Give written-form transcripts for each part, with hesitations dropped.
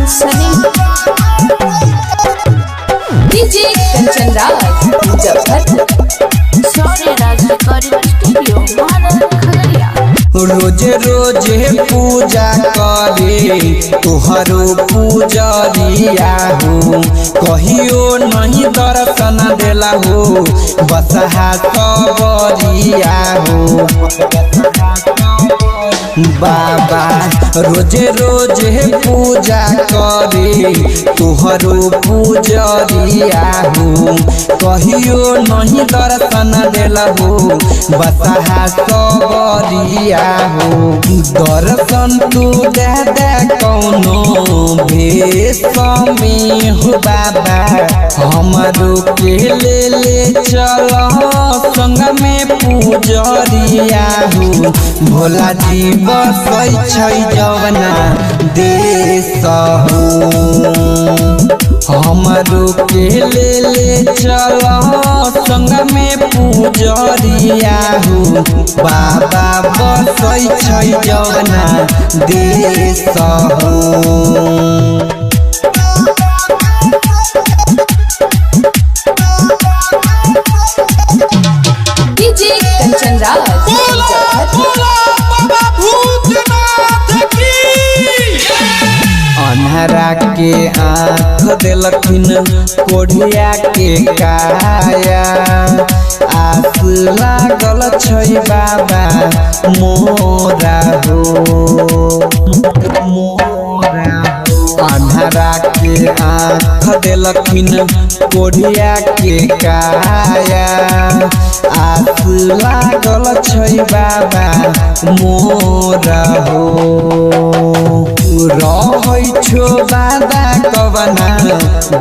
Sunny DJ Kanchan Raj Muzaffarpur. Shaurya Raj recording studio Maran Khagaria. रोज रोज पूजा करे तुहरो पूजरिया हो, कहियो नहीं दर्शन देला हो बसहा सबरिया हो। बाबा रोज रोज पूजा करे तुहरो पूजरिया हो, कहियो नहीं दर्शन देला हो बसहा सबरिया हो। दर्शन तू दे दे कौनो भेष में हो बाबा, हमरो के ले ले चल संग में पूजरिया हो। भोला जी बसै छै जवना देश हो, हमरो के ले ले चल संग में पूजरिया हो। बाबा बसै छै जवना देश हो। डीजे कंचन राज मुजफ्फरपुर। अन्हरा के आँख देलखिन कोढ़िया के काया, आस लागल छै बाबा मोरा हो। अन्हरा के आँख देलखिन कोढ़िया के काया, आस लागल छै बाबा मोरा हो। रहै छो बाबा कवना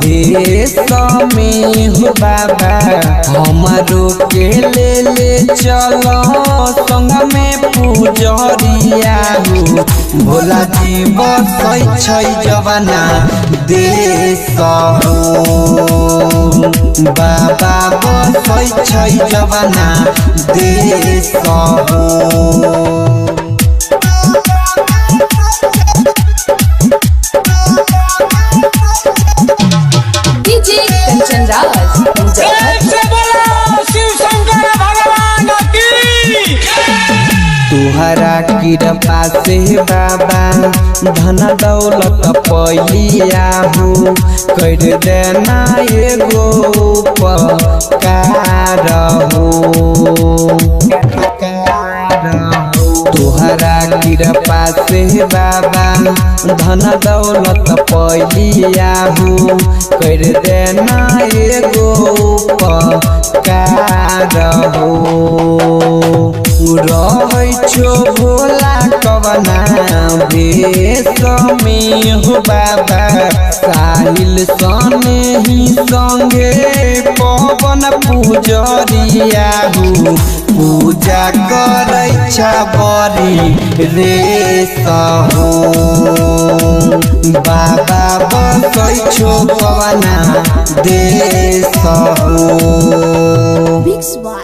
देश में हो बाबा, हमरो के ले ले चल संग में पूजरिया हो। भोला जी बसै छै जवना देश हो, बाबा बसै छै जवना देश हो। डीजे कंचन राज मुजफ्फरपुर। तुहरा कृपा से बाबा धन दौलत पैलिया हो, कर देना एगो उपकार हो। तुहरा कृपा से बाबा धन दौलत पैलिया हो, कर देना एगो उपकार हो। रहै छो भोला कवना भेष में हो बाबा, साहिल सने ही संगे पवन पूजरिया हो। पूजा करै छ बरी रेस हो, बाबा बसै छो कवना देश हो। Mix by